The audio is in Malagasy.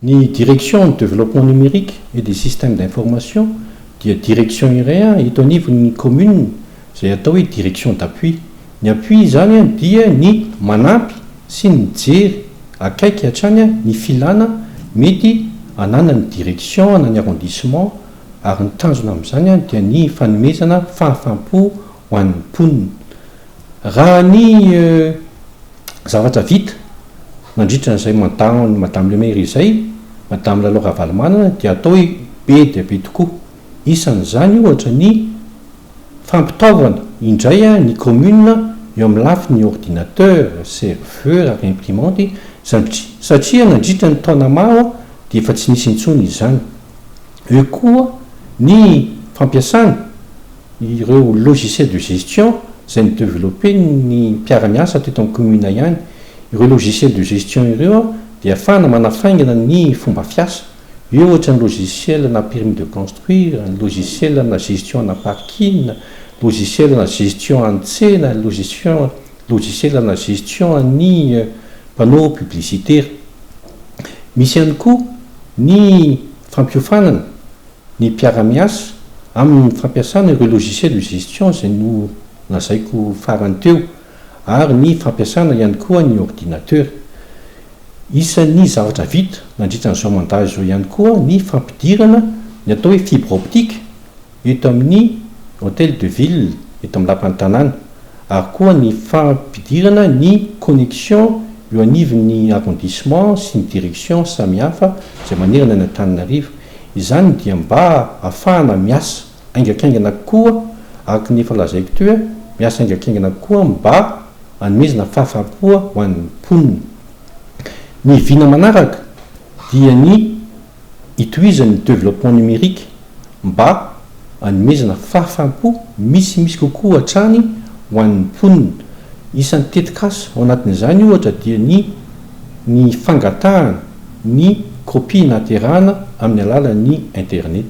Ny Direction du développement numérique et des systèmes d'information dia direction iray eto anivon'ny commune izay atao hoe direction d'appui. Ny appui izany dia ny manampy sy ny mijery akaiky hatrany ny filana mety ananan'ny direction na ny arrondissement ary ny tanjona amin'izany dia ny fanomezana fahafaham-po ho an'ny mponina. Raha ny zavatra vita nandritra an'izay mandat-n'i Madame le Maire izay, Madame Lalao Ravalomanana, dia atao hoe be dia be tokoa. Isan'izany ohatra ny fampitaovana indray ny commune eo amin'ny lafiny ordinateur, serveur ary imprimante satria nandritra ny taona maro dia efa tsy nisy intsony izany. Eo koa ny fampiasana ireo logiciel de gestion izay ni-developper-n'ny mpiara-miasa teto amin'ny commune ihany. Ireo logiciel de gestion ireo dia ahafahana manafaingana ny fomba fiasa. Eo ohatra ny logiciel na permis de construire, ny logiciel na gestion na parking, logiciel na gestion an'ny tsena, logiciel na gestion an'ny panneau publicitaire. Misy ihany koa ny fampiofanana ny mpiara-miasa amin'ny fampiasana ireo logiciel de gestion izay no lazaiko farany teo ary ny fampiasana ihany koa ny ordinateur. Isan'ny zavatra vita nandritra an'izao mandat izao ihany koa ny fampidirana ny atao hoe fibre optique eto amin'ny hôtel de ville eto amin'ny lapan'ny tanàna ary koa ny fampidirana ny connexion eo anivon'ny arrondissement sy ny direction samihafa izay manerana ny Antananarivo. Izany dia mba ahafahana miasa haingakaingana kokoa araka ny efa lazaiko teo hoe miasa haingakaingana kokoa mba hanomezana fahafaham-po ho an'ny mponina. Ny vina manaraka dia ny hitohizan'ny développement numérique mba hanomezana fahafaham-po misimisy kokoa hatrany ho an'ny mponina. Isan'ny tetikasa ao anatin'izany ohatra dia ny ny fangatahana ny kopia nahaterahana amin'ny alalan'ny internet.